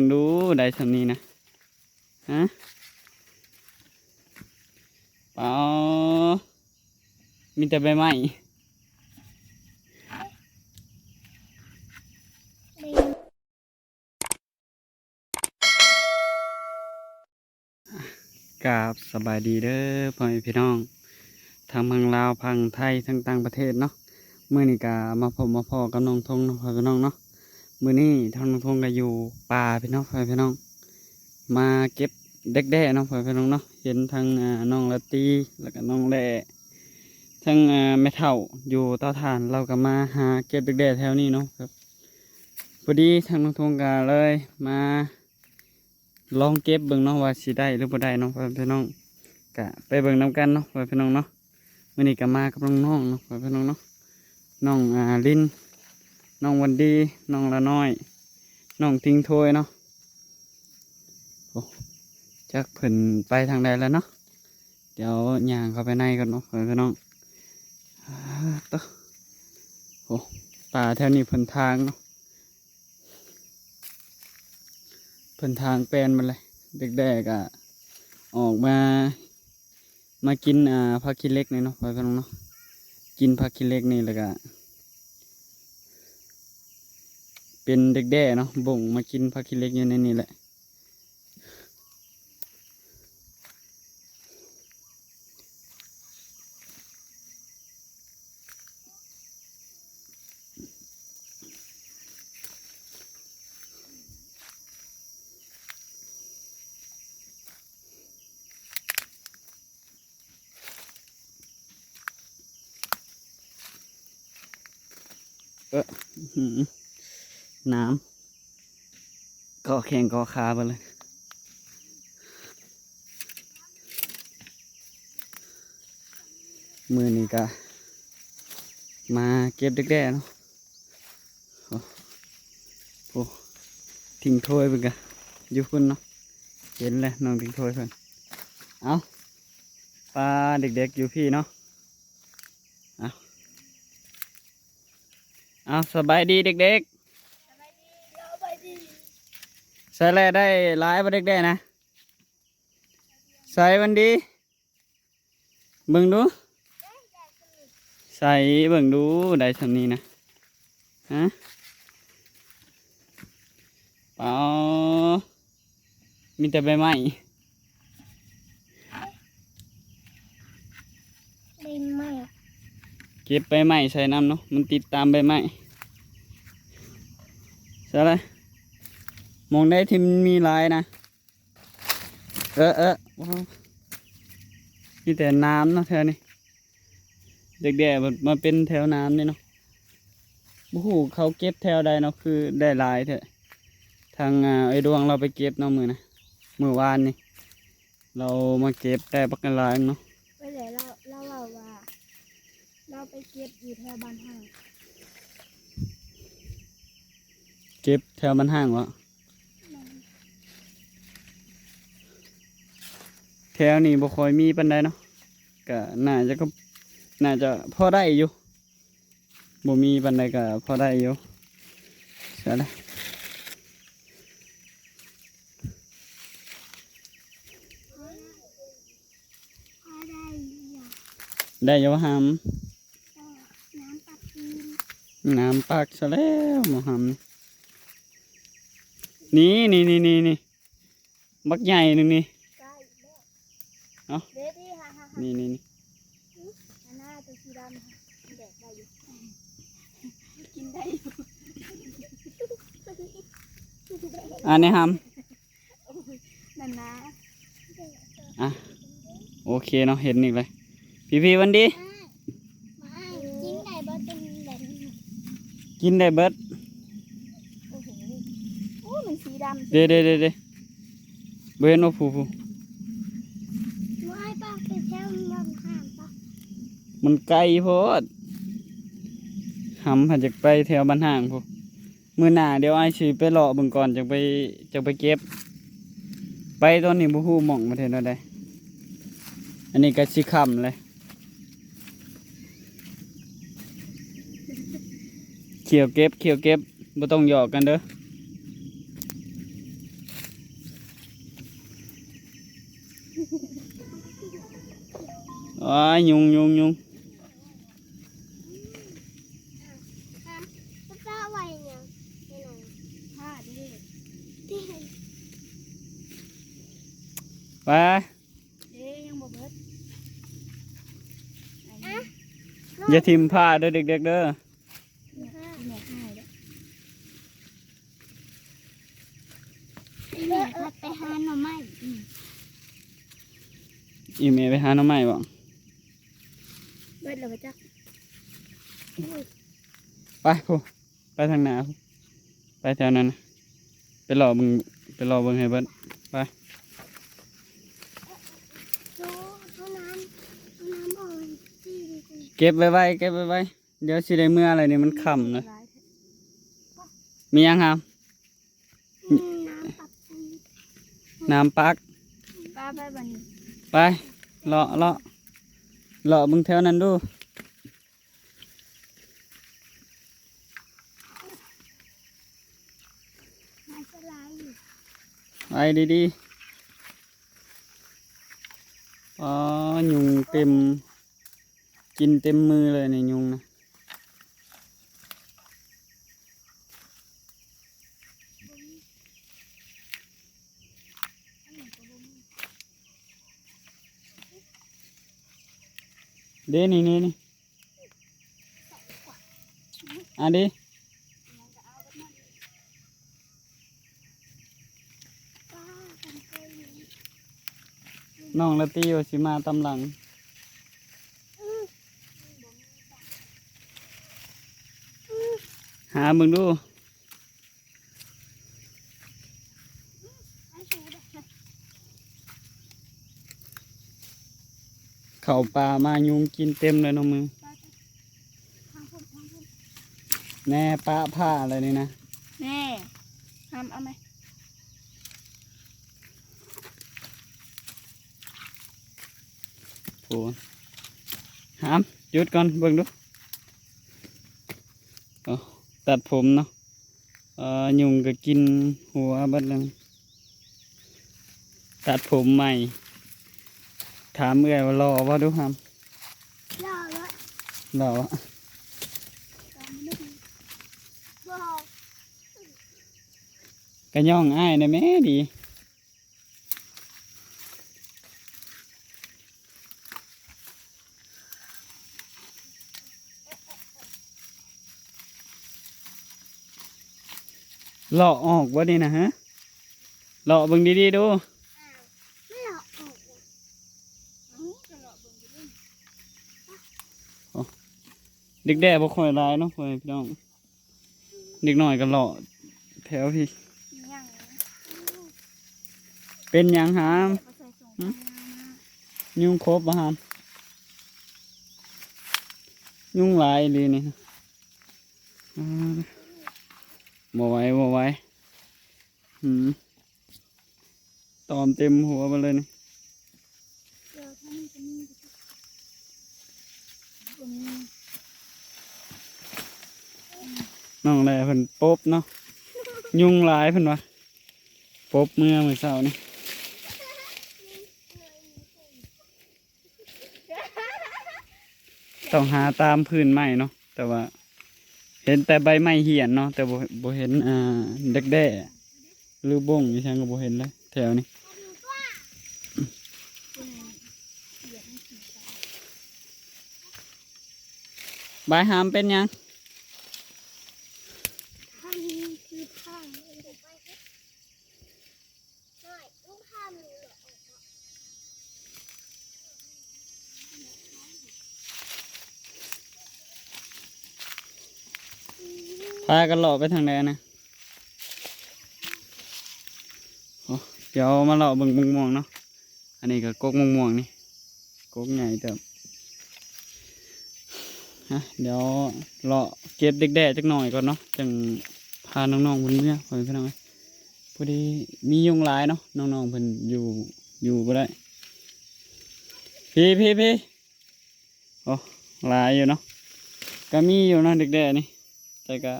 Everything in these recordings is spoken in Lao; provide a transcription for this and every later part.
ງດູ ໄດ້ສ່ຳນີ້ນະ ຮະ ປາ ມີແຕ່ໃບໄມ້. ກາບສະບາຍດີເດີພໍ່ແມ່ພີ່ນ້ອງ ທັງຝັ່ງລາວ ຝັ່ງໄທ ທັງຕ່າງປະເທດເນາະ. ມື້ນີ້ກະມາພົບມາພໍ້ກັບນ້ອງທົງເນາະ ພໍ່ແມ່ພີ່ນ້ອງເນາະ. ມື້ນີ້ທາງນ້ອງທົງກະຢູ່ປ່າພີ່ນ້ອງ ພໍ່ແມ່ພີ່ນ້ອງ ມາເກັບດັກແດ້ເນາະ ພໍ່ແມ່ພີ່ນ້ອງເນາະ. ເຫັນທັງ ອາ ນ້ອງລາຕີ ແລ້ວກະນ້ອງແຫຼ້ ທັງ ອາ ແມ່ເຖົ້າຢູ່ເຕົາຖ່ານ ລາວກະມາຫາເກັບດັກແດ້ແຖວນີ້ເນາະ. ພໍດີທາງນ້ອງທົງກະເລີຍມາ ລອງເກັບເບິ່ງເນາະ ວ່າຊິໄດ້ຫຼືບໍ່ໄດ້ເນາະ ພໍ່ແມ່ພີ່ນ້ອງ. ກະໄປເບິ່ງນຳກັນເນາະ ພໍ່ແມ່ພີ່ນ້ອງເນາະ. ມື້ນີ້ກະມາກັບນ້ອງໆເນາະ ພໍ່ແມ່ພີ່ນ້ອງເນາະ. ນ້ອງ ອາ ລິນ ນ້ອງວັນດີ ນ້ອງລານ້ອຍ ນ້ອງຕິງໂທຍເນາະ. ໂອ້ ຈັກເພິ່ນໄປທາງໃດແລ້ວເນາະ. ດຽວຍ່າງເຂົ້າໄປໃນກ່ອນເນາະ ພໍ່ແມ່ພີ່ນ້ອງ. ອາ ໂຕ ໂອ້ ປ່າແຖວນີ້ເພິ່ນຖາງເນາະ. ເພິ່ນຖາງແປນໝົດເລີຍ. ດັກແດ້ກະອອກມາ ມາກິນ ອາ ຜັກຂີ້ເຫຼັກນີ້ເນາະ ພໍ່ແມ່ພີ່ນ້ອງເນາະ. ກິນຜັກຂີ້ເຫຼັກນີ້ ແລ້ວກະເປັນດັກແດ້ເນາະ ບົ້ງມາກິນຜັກຂີ້ເຫຼັກຢູ່ໃນນີ້ແຫຼະ. ເອີ ຫື ນ້ຳເກາະແຂ້ງເກາະຂາເບິດເລີຍ. ມື້ນີ້ກະມາເກັບດັກແດ້ເນາະ. ໂອ້ ໂອ້ ຕິງໂທຍເພິ່ນກະຢູ່ພຸ້ນເນາະ. ເຫັນແລ້ວນ້ອງຕິງໂທຍເພິ່ນ. ເອົ້າ ປາ ເດັກໆຢູ່ພີ້ເນາະ. ເອົ້າ ເອົ້າ ສະບາຍດີເດັກໆ. ສະບາຍດີ ສະບາຍດີ. ໃສ່ແລ້ວໄດ້ຫຼາຍບໍ່ເດັກແດ້ນະ? ໃສ່ວັນດີ ເບິ່ງດູ ໃສ່ເບິ່ງດູ ໄດ້ສ່ຳນີ້ນະ ຮະ ປາ ມີແຕ່ໃບໄມ້ ໃບໄມ້ ເກັບໃບໄມ້ໃສ່ນຳເນາະ ມັນຕິດຕາມໃບໄມ້ ໃສ່ລະ ໝ່ອງໃດທີ່ມັນມີຫຼາຍນະ. ເອີ ເອີ ໂອ້ ມີແຕ່ນ້ຳເນາະແຖວນີ້ ແດກໆ ມາເປັນແຖວນ້ຳນີ້ເນາະ ບໍ່ຮູ້ເຂົາເກັບແຖວໃດເນາະ ຄືໄດ້ຫຼາຍແທ້ ທາງ ອາ ເອື້ອຍດວງລາວໄປເກັບເນາະ ມື້ນະ ມື້ວານນີ້ ລາວມາເກັບໄດ້ບັກຫຼາຍເນາະ ໄປແລ້ວ ລາວ ລາວເວົ້າວ່າ ລາວໄປເກັບຢູ່ແຖວບ້ານຫ້າງ ເກັບແຖວບ້ານຫ້າງເວາະ? ແຖວນີ້ບໍ່ຄ່ອຍມີປານໃດເນາະ ກະໜ້າຈະ ກະໜ້າຈະພໍໄດ້ຢູ່ ບໍ່ມີປານໃດກະພໍໄດ້ຢູ່ ໃສ່ລະ ພໍໄດ້ຢູ່ ໄດ້ຢູ່ຫຳ ເອີ ນ້ຳປັກ ນ້ຳປັກຊະແລ້ວໝໍຫຳ ນີ້ ນີ້ ນີ້ ນີ້ ບັກໃຫຍ່ໜຶ່ງນີ້ ເອົ້າ ນີ້ ນີ້ ນີ້ ອັນນັ້ນຕົວສີດຳ ແດກໄດ້ຢູ່ ກິນໄດ້ຢູ່ ອັນນີ້ຫຳ ນັ້ນນະ ອ່ະ ໂອເຄເນາະ ເຫັນອີກແລ້ວ ພີ້ໆ ວັນດີ ກິນໄດ້ເບິດ ໂອ້ໂຫ ໂອ້ ມັນສີດຳ ເດ້ໆໆໆ ບໍ່ເຫັນບໍ່ ຜູ້ໆ ບໍ່ໃຫ້ປາກໄປແຖວມັນຫ້າມປະ ມັນໄກໂພດ ຫຳຫາກຢາກໄປແຖວບ້ານຫ້າງພຸ້ນ ມື້ໜ້າດຽວອ້າຍຊິໄປເລາະເບິ່ງກ່ອນ ຈັ່ງໄປ ຈັ່ງໄປເກັບ ໄປຕອນນີ້ບໍ່ຮູ້ໝ່ອງປະເທດແນວໃດ ອັນນີ້ກະຊິຄ່ຳແລ້ວ ຂ້ຽວເກັບ ຂ້ຽວເກັບ ບໍ່ຕ້ອງຫຍອກກັນເດີ. ອ້າຍ ຍຸງ ຍຸງ ຍຸງ ປ້າໄວ້ຫຍັງ ໄປ ເດ້ ຍັງບໍ່ເບິດ ຢ່າຖິ້ມຜ້າເດີເດັກໆເດີ. ອີ່ແມ່ໄປຫາໜໍ່ໄມ້ ອີ່ແມ່ໄປຫາໜໍ່ໄມ້ບໍ ເບິດແລ້ວບໍ່ຈັກ ໄປພຸ້ນ ໄປທາງໜ້າພຸ້ນ ໄປແຖວນັ້ນນະ ໄປເລາະເບິ່ງ ໄປເລາະເບິ່ງໃຫ້ເບິດ ໄປ ເກັບໄວໆ ເກັບໄວໆ. ດຽວຊິໄດ້ເມືອແລ້ວນີ້ ມັນຄ່ຳແລ້ວ. ມີຫຍັງຫາມ? ອືມ ນ້ຳປັກ ນ້ຳປັກ ໄປ ໄປບາດນີ້ ໄປ ເລາະ ເລາະ ເລາະເບິ່ງແຖວນັ້ນດູ ໄປດີໆ. ອໍ ຍຸງເຕັມ ກິນເຕັມມືເລີຍນີ້ ຍຸງນະ. ເດ້ ນີ້ ນີ້ ນີ້ ອັນນີ້ ນ້ອງລາຕີວ່າຊິມາຕາມຫຼັງ ຫາເບິ່ງດູ. ເຂົ້າປ່າມາຍຸງກິນເຕັມເລີຍນ້ອງມື. ແນ່ ປະຜ້າແລ້ວນີ້ນະ ແນ່ ຫາມເອົາໄໝ? ໂອ້ ຫາມ ຢຸດກ່ອນ ເບິ່ງດູ ເອົາ ຕັດຜົມເນາະ. ເອີ ຍຸງກໍກິນຫົວເບິດແລ້ວ ຕັດຜົມໃໝ່. ຖາມເອື້ອຍວ່າຫຼໍ່ບໍ່ດູຫຳ? ຫຼໍ່ ຫຼໍ່ ຫຼໍ່ ບໍ່ ກະຍ້ອງອ້າຍແດ່ແມ້ ດີ. ເລາະອອກບໍ່ນີ້ນະ ຮະ? ເລາະເບິ່ງດີໆດູ. ອ້າວ ມັນເລາະອອກຫວະ? ເອົ້າ ກະເລາະເບິ່ງຢູ່ເດ້. ໂອ້ ເດັກແດ້ບໍ່ຄ່ອຍຫຼາຍເນາະ ພໍ່ແມ່ພີ່ນ້ອງ. ເດັກນ້ອຍກໍເລາະແຖວພີ້. ຫຍັງ? ເປັນຫຍັງຫາມ? ຫຶ? ຍຸງຄົບບໍ່ຫາມ? ຍຸງຫຼາຍອີ່ຫຼີນີ້. ອາ ບໍ່ໄຫວ ບໍ່ໄຫວ. ຫືມ. ຕອມເຕັມຫົວເບິດເລີຍນີ້. ນ້ອງແລເພິ່ນປົບເນາະ ຍຸງຫຼາຍເພິ່ນວ່າ ປົບເມືອມື້ເຊົ້ານີ້. ຕ້ອງຫາຕາມພື້ນໄມ້ເນາະ ແຕ່ວ່າເຫັນແຕ່ໃບໄມ້ຫ້ຽນເນາະ ແຕ່ບໍ່ ບໍ່ເຫັນ ອ່າ ດັກແດ້ ຫຼືບົ້ງອີ່ຫຍັງກໍບໍ່ເຫັນເລີຍແຖວນີ້. ບາຍຫາມເປັນຫຍັງ? ພາກັນເລາະໄປທາງໃດນະ? ໂອ້ ດຽວມາເລາະເບິ່ງໝາກມ່ວງເນາະ. ອັນນີ້ກໍກົກໝາກມ່ວງນີ້ ກົກໃຫຍ່ເຕີບ. ຮະ ດຽວເລາະເກັບເດັກແດ້ຈັກໜ້ອຍກ່ອນເນາະ ຈັ່ງພານ້ອງໆເພິ່ນເມືອ ພໍ່ແມ່ພີ່ນ້ອງເອີຍ. ພໍດີມີຍຸງຫຼາຍເນາະ ນ້ອງໆເພິ່ນຢູ່ ຢູ່ບໍ່ໄດ້. ພີ້ໆໆ ໂອ້ ຫຼາຍຢູ່ເນາະ ກໍມີຢູ່ເນາະເດັກແດ້ນີ້ ແຕ່ກະ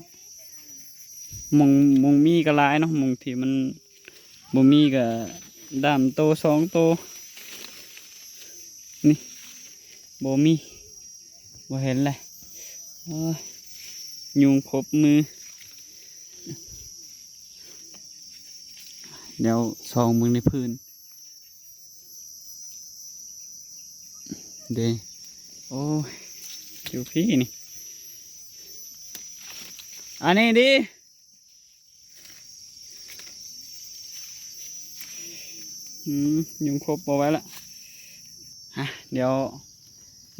ໝ່ອງ ໝ່ອງມີກໍຫຼາຍເນາະ ໝ່ອງທີ່ມັນບໍ່ມີກໍດ້າມໂຕສອງໂຕນີ້. ບໍ່ມີ ບໍ່ເຫັນແຫຼະ. ໂອ້ຍ ຍຸງຄົບມື. ດຽວສ່ອງເບິ່ງໃນພື້ນເດ້. ໂອ້ຍ ຢູ່ພີ້ນີ້. ອັນນີ້ດີ. ອືມ ຍຸງຄົບບໍ່ໄຫວລະ. ຮະ ດຽວ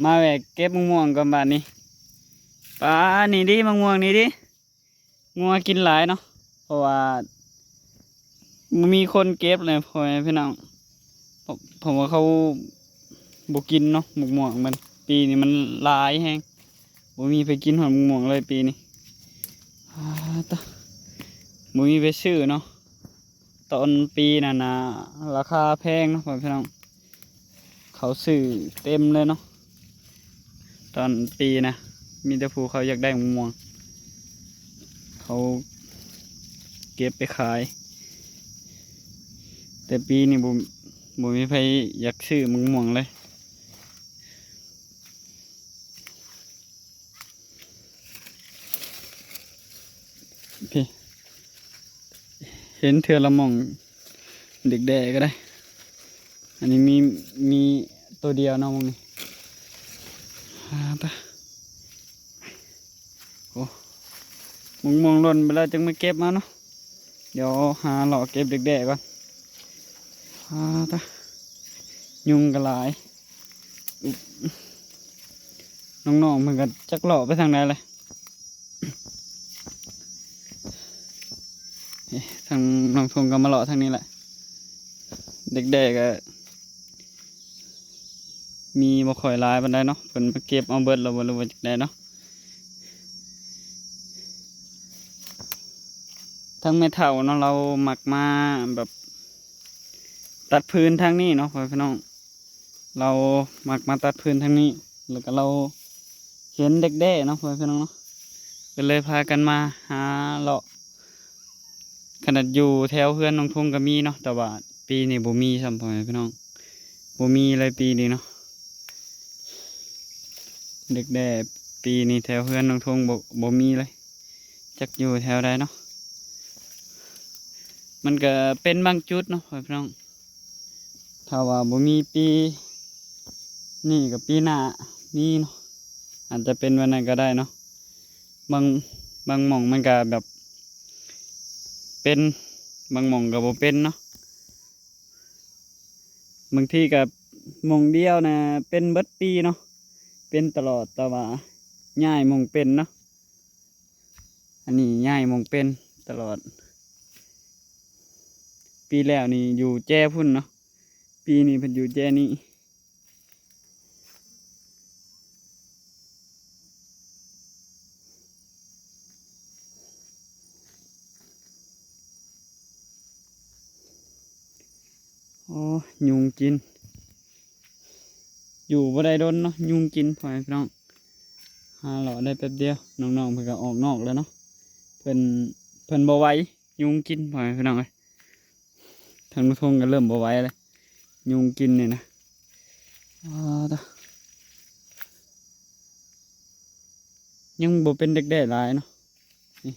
ມາແວ່ເກັບໝາກມ່ວງກ່ອນບາດນີ້. ປາ ນີ້ດີ ໝາກມ່ວງນີ້ດີ. ງົວກິນຫຼາຍເນາະ ເພາະວ່າບໍ່ມີຄົນເກັບເລີຍ ພໍ່ແມ່ພີ່ນ້ອງ. ເພາະ ເພາະວ່າເຂົາບໍ່ກິນເນາະ ໝາກມ່ວງມັນ ປີນີ້ມັນຫຼາຍແຮງ. ບໍ່ມີໃຜກິນຮອດໝາກມ່ວງເລີຍປີນີ້. ອາ ຕະ ບໍ່ມີໃຜຊື້ເນາະ. ຕອນປີນັ້ນນະ ລາຄາແພງເນາະ ພໍ່ແມ່ພີ່ນ້ອງ. ເຂົາຊື້ເຕັມເລີຍເນາະ. ຕອນປີນະ ມີແຕ່ຜູ້ເຂົາຢາກໄດ້ໝາກມ່ວງ ເຂົາເກັບໄປຂາຍ. ແຕ່ປີນີ້ບໍ່ ບໍ່ມີໃຜຢາກຊື້ໝາກມ່ວງເລີຍ. ພີ້ ເຫັນເທື່ອລະໝ່ອງ ເດັກແດ້ກໍໄດ້. ອັນນີ້ມີ ມີໂຕດຽວເນາະ ໝ່ອງນີ້. ອາ ຕະ ໂອ້ ໝ່ອງໆ ຫຼົ່ນໄປແລ້ວຈຶ່ງມາເກັບມາເນາະ. ດຽວຫາເລາະເກັບເດັກແດ້ກ່ອນ. ອາ ຕະ ຍຸງກໍຫຼາຍ. ນ້ອງໆ ເພິ່ນກໍຈັກເລາະໄປທາງໃດແຫຼະ. ເອີ ທາງນ້ອງທົງກໍມາເລາະທາງນີ້ແຫຼະ. ເດັກແດ້ກໍມີບໍ່ຄ່ອຍຫຼາຍປານໃດເນາະ. ເພິ່ນມາເກັບເອົາເບິດແລ້ວບໍ່ ຫຼືວ່າຈັ່ງໃດເນາະ. ທາງແມ່ເຖົ້າເນາະ ລາວມັກມາແບບຕັດຟືນທາງນີ້ເນາະ ພໍ່ແມ່ພີ່ນ້ອງ. ລາວມັກມາຕັດຟືນທາງນີ້ ແລ້ວກໍລາວເຫັນເດັກແດ້ເນາະ ພໍ່ແມ່ພີ່ນ້ອງເນາະ ກໍເລີຍພາກັນມາຫາເລາະ. ຂະໜາດຢູ່ແຖວເຮືອນນ້ອງທົງກໍມີເນາະ ແຕ່ວ່າປີນີ້ບໍ່ມີຊ້ຳ ພໍ່ແມ່ພີ່ນ້ອງ. ບໍ່ມີເລີຍປີນີ້ເນາະ. ເດັກແດ້ປີນີ້ແຖວເຮືອນນ້ອງທົງບໍ່ ບໍ່ມີເລີຍ. ຈັກຢູ່ແຖວໃດເນາະ. ມັນກະເປັນບາງຈຸດເນາະ ພໍ່ແມ່ພີ່ນ້ອງ. ຖ້າວ່າບໍ່ມີປີນີ້ກໍປີໜ້າມີເນາະ. ອາດຈະເປັນແບບນັ້ນກໍໄດ້ເນາະ. ບາງ ບາງໝ່ອງມັນກະແບບເປັນ ບາງໝ່ອງກໍບໍ່ເປັນເນາະ. ບາງທີກໍໝ່ອງດຽວນະເປັນເບິດປີເນາະ ເປັນຕະຫຼອດ ແຕ່ວ່າຍ້າຍໝ່ອງເປັນເນາະ. ອັນນີ້ຍ້າຍໝ່ອງເປັນຕະຫຼອດ. ປີແລ້ວນີ້ຢູ່ແຈພຸ້ນເນາະ ປີນີ້ເພິ່ນຢູ່ແຈນີ້. ໂອ້ ຍຸງກິນ ຢູ່ບໍ່ໄດ້ດົນເນາະ ຍຸງກິນ ພໍ່ແມ່ພີ່ນ້ອງ. ຫາເລາະໄດ້ແປັບດຽວ ນ້ອງໆ ເພິ່ນກໍອອກນອກແລ້ວເນາະ. ເພິ່ນ ເພິ່ນບໍ່ໄຫວ ຍຸງກິນ ພໍ່ແມ່ພີ່ນ້ອງເອີຍ. ທາງລຸງທົງກໍເລີ່ມບໍ່ໄຫວແລ້ວ ຍຸງກິນນີ້ນະ. ອາ ຕະ ຍັງບໍ່ເປັນເດັກແດ້ຫຼາຍເນາະ. ນີ້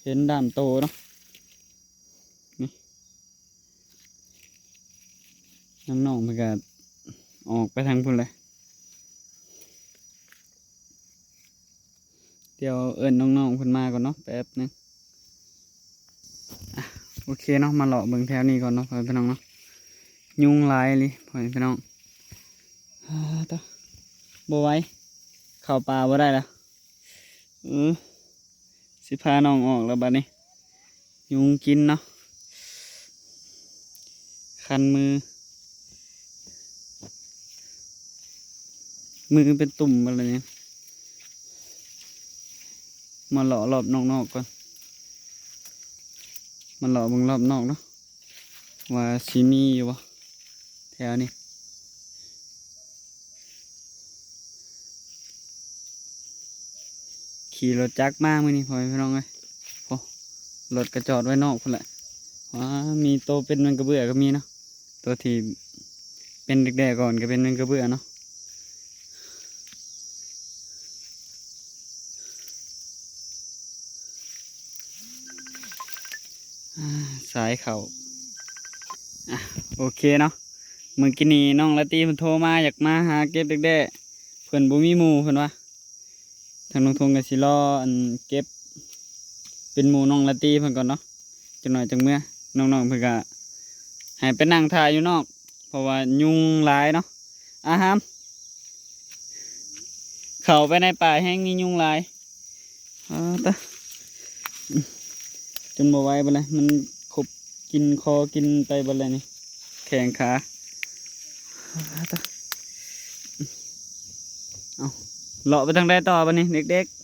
ເຫັນດ້າມໂຕເນາະ ນີ້. ນ້ອງໆ ເພິ່ນກໍອອກໄປທາງພຸ້ນແຫຼະ. ດຽວເອີ້ນນ້ອງໆ ເພິ່ນມາກ່ອນເນາະ ແປັບໜຶ່ງ. ອາ ໂອເຄເນາະ ມາເລາະເບິ່ງແຖວນີ້ກ່ອນເນາະ ພໍ່ແມ່ພີ່ນ້ອງເນາະ. ຍຸງຫຼາຍອີ່ຫຼີ ພໍ່ແມ່ພີ່ນ້ອງ. ອາ ຕະ ບໍ່ໄຫວ ເຂົ້າປ່າບໍ່ໄດ້ແລ້ວ. ເອີ ຊິພານ້ອງອອກແລ້ວບັດນີ້ ຍຸງກິນເນາະ. ຄັນມື ມືເປັນຕຸ່ມເບິດແລ້ວນີ້. ມາເລາະລອບນອກໆ ກ່ອນ ມາເລາະເບິ່ງລອບນອກເນາະ ວ່າຊິມີຢູ່ບໍ່ ແຖວນີ້. ຂີ່ລົດຈັກມາມື້ນີ້ ພໍ່ແມ່ພີ່ນ້ອງເອີຍ. ໂອ້ ລົດກໍຈອດໄວ້ນອກພຸ້ນແຫຼະ. ວ້າ ມີໂຕເປັນແມງກະເບື້ອກໍມີເນາະ ໂຕທີ່ເປັນແດກໆ ກ່ອນກໍເປັນແມງກະເບື້ອເນາະ. ສາຍເຂົ້າ. ອ່ະ ໂອເຄເນາະ, ມື້ກີ້ນີ້ນ້ອງລາຕີເພິ່ນໂທມາ ຢາກມາຫາເກັບແດັກແດ້ ເພິ່ນບໍ່ມີໝູ່ເພິ່ນວ່າ. ທາງນ້ອງທົງກໍຊິລໍອັນເກັບເປັນໝູ່ນ້ອງລາຕີເພິ່ນກ່ອນເນາະ, ຈັກໜ້ອຍຈັ່ງເມືອ. ນ້ອງໆເພິ່ນກໍໃຫ້ໄປນັ່ງຖ້າຢູ່ນອກ ເພາະວ່າຍຸງຫຼາຍເນາະ. ອາຫາມ ເຂົ້າໄປໃນປ່າແຮ່ງມີຍຸງຫຼາຍ. ອາຕະ ຈົນບໍ່ໄຫວບັດແລ້ວ, ມັນຂົບກິນຄໍກິນໄປບັດແລ້ວນີ້ ແຂ້ງຂາ. ອາຕະ ເອົາ ເລາະໄປທາງໃດຕໍ່ບັດນີ້ເດັກໆ?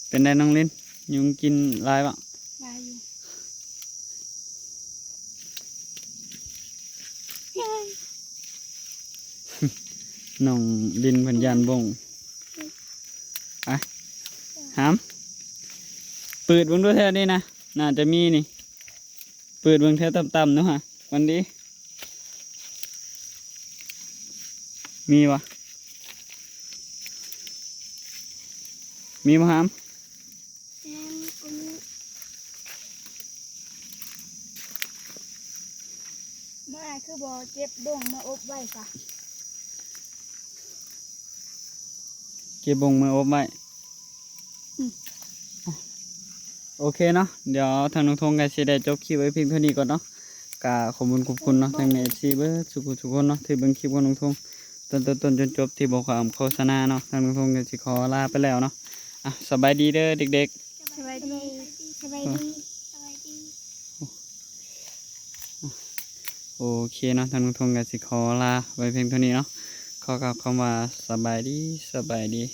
ເປັນໃດນ້ອງລິນ ຍຸງກິນຫຼາຍບໍ່? ຫຼາຍຢູ່. ນ້ອງລິນເພິ່ນຢ້ານບົ້ງ. ໄປ ຫາມ ປືດເບິ່ງດູແຖວນີ້ນະ ໜ້າຈະມີນີ້. ປືດເບິ່ງແຖວຕ່ຳໆ ເນາະ ຫາ ວັນດີ ມີບໍ່? ມີບໍ່ຫາມ? ຍັງບໍ່ມີ. ບໍ່ ອ້າຍຄືບໍ່ເກັບບົ້ງມາອົບໄວ້ຊະ? ເກັບບົ້ງມາອົບໄວ້. ອືມ ໂອເຄເນາະ, ດຽວທາງນ້ອງທົງກໍຊິໄດ້ຈົບຄລິບໄວ້ພຽງເທົ່ານີ້ກ່ອນເນາະ. ກໍຂອບຄຸນຂອບຄຸນເນາະ ທາງແມ່ເອັຟຊີເບິດສູ່ຜູ້ສູ່ຄົນເນາະ ທີ່ເບິ່ງຄລິບຂອງນ້ອງທົງ ຕັ້ງແຕ່ຕົ້ນຈົນຈົບ ທີ່ບໍ່ຂ້າມໂຄສະນາເນາະ. ທາງນ້ອງທົງກໍຊິຂໍລາໄປແລ້ວເນາະ. ອ່ະ ສະບາຍດີເດີເດັກໆ. ສະບາຍດີ ສະບາຍດີ ສະບາຍດີ. ໂອເຄເນາະ, ທາງນ້ອງທົງກໍຊິຂໍລາໄວ້ພຽງເທົ່ານີ້ເນາະ. ຂໍກ່າວຄຳວ່າສະບາຍດີ ສະບາຍດີ.